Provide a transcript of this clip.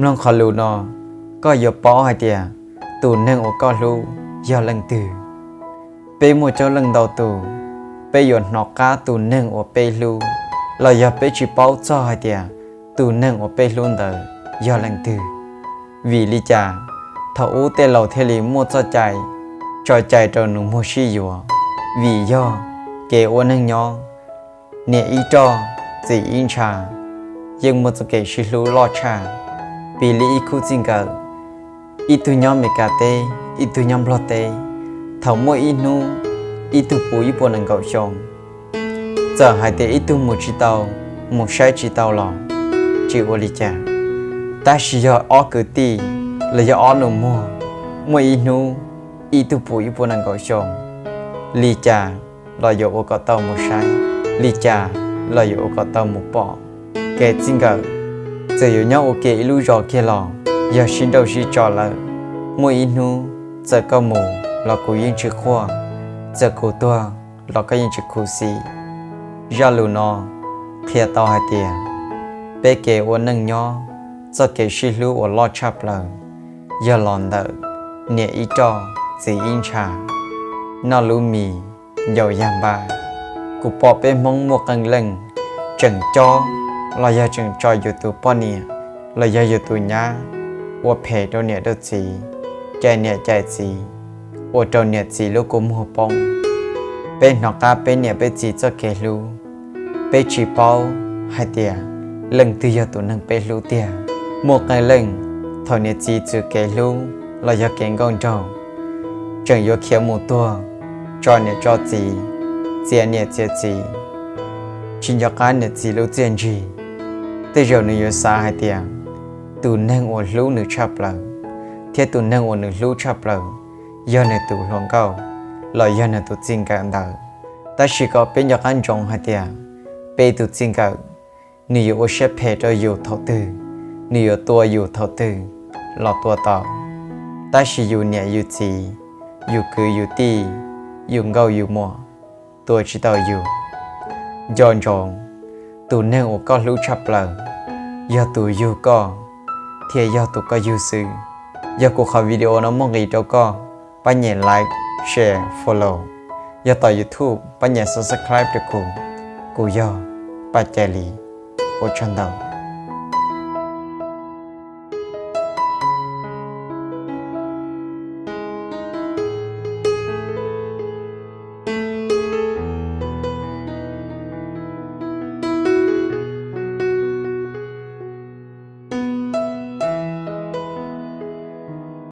Mloog qhov lus no, koj yuav paub hais tias tus neeg uas koj hlub yog leej twg. Peb muaj coob leej ntau tus, peb yuav hnov qab tus neeg uas peb hlub, los yog peb tsis paub txog hais tias tus neeg uas peb hlub ntawd yog leej twg. Vim li cas thaum ub tej laus thiaj li muaj txoj cai tso cai rau nus muag sib yuav? Vim yog kev ua neej nyob, niam ib roj, txiv ib ntsha, yeej muaj txoj kev sib hlub loj tshaj. Piv li ib khub txij nkawm, ib tug nyob Meskas teb, ib tug nyob Nplog teb, thaum muaj ib hnub ib tug puv ib puas nees nkaum xyoo, txawm hais tias ib tug mus tsis tau, mus saib tsis tau los tsis ua li cas. Tab sis yog ob kwv tij los yog ob nus muag, muaj ib hnub ib tug puv ib puas nees nkaum xyoo, li cas los yuav ua kom tau mus saib, li cas los yuav ua kom tau mus pom. Kev txij nkawm txawm yuav nyob ua ke ib lub zos kiag los yog sib nrauj sib tso lawm, muaj ib hnub txawm koj mus los kuv yeej tsis quaj, txawm kuv tuag los koj yeej tsis khuv xim. Zaj lus no qhia tau hais tias peb kev ua neej nyob, txoj kev sib hlub uas loj tshaj plaws yog los ntawm niam ib roj, txiv ib ntsha, noj lub mis, ncaus yag npab. Kuv pom peb Hmoob muaj qee leej tseem cob los yog tseem tso yus tus poj niam los yog yus tus nyab ua phem rau niam rau txiv, cais niam cais txiv, ua rau niam txiv lub kua muag poob. Peb hnov qab peb niam peb txiv txoj kev hlub, peb tsis paub hais tias leej twg yog tus neeg peb hlub tiag. Muaj qee leej thaum niam txiv txwm kev hlub los yog kev nkauj nraug, tseem yuav khiav mus tuag, tso niam tso txiv, txiav niam txiav txiv, tsis nco qab niam txiv lub txiaj ntsig. Tej zaum nws yuav xav hais tias tus neeg uas hlub nws tshaj plaws thiab tus neeg uas nws hlub tshaj plaws yog nws tus hluas nkauj los yog nws tus txij nkawm ntawd. Tab sis kom peb nco qab ntsoov hais tias peb tus txij nkawm, nws yuav ua siab phem rau yus thaum twg, nws yuav tua yus thaum twg los tua tau. Tab sis yus niam yus txiv, yus kwv yus tij, yus nkauj yus muam tua tsis tau yus. Nco ntsoov, tus neeg uas koj hlub tshaj plaws yog tus yug koj thiab yog tus koj yug xwb. Yog kuv qhov video no muaj nqis rau koj, pab nyem like, share, follow. Yog tom YouTube pab nyem subscribe rau kuv. Kuv yog Paj Cai Lis. Ua tsaug ntau.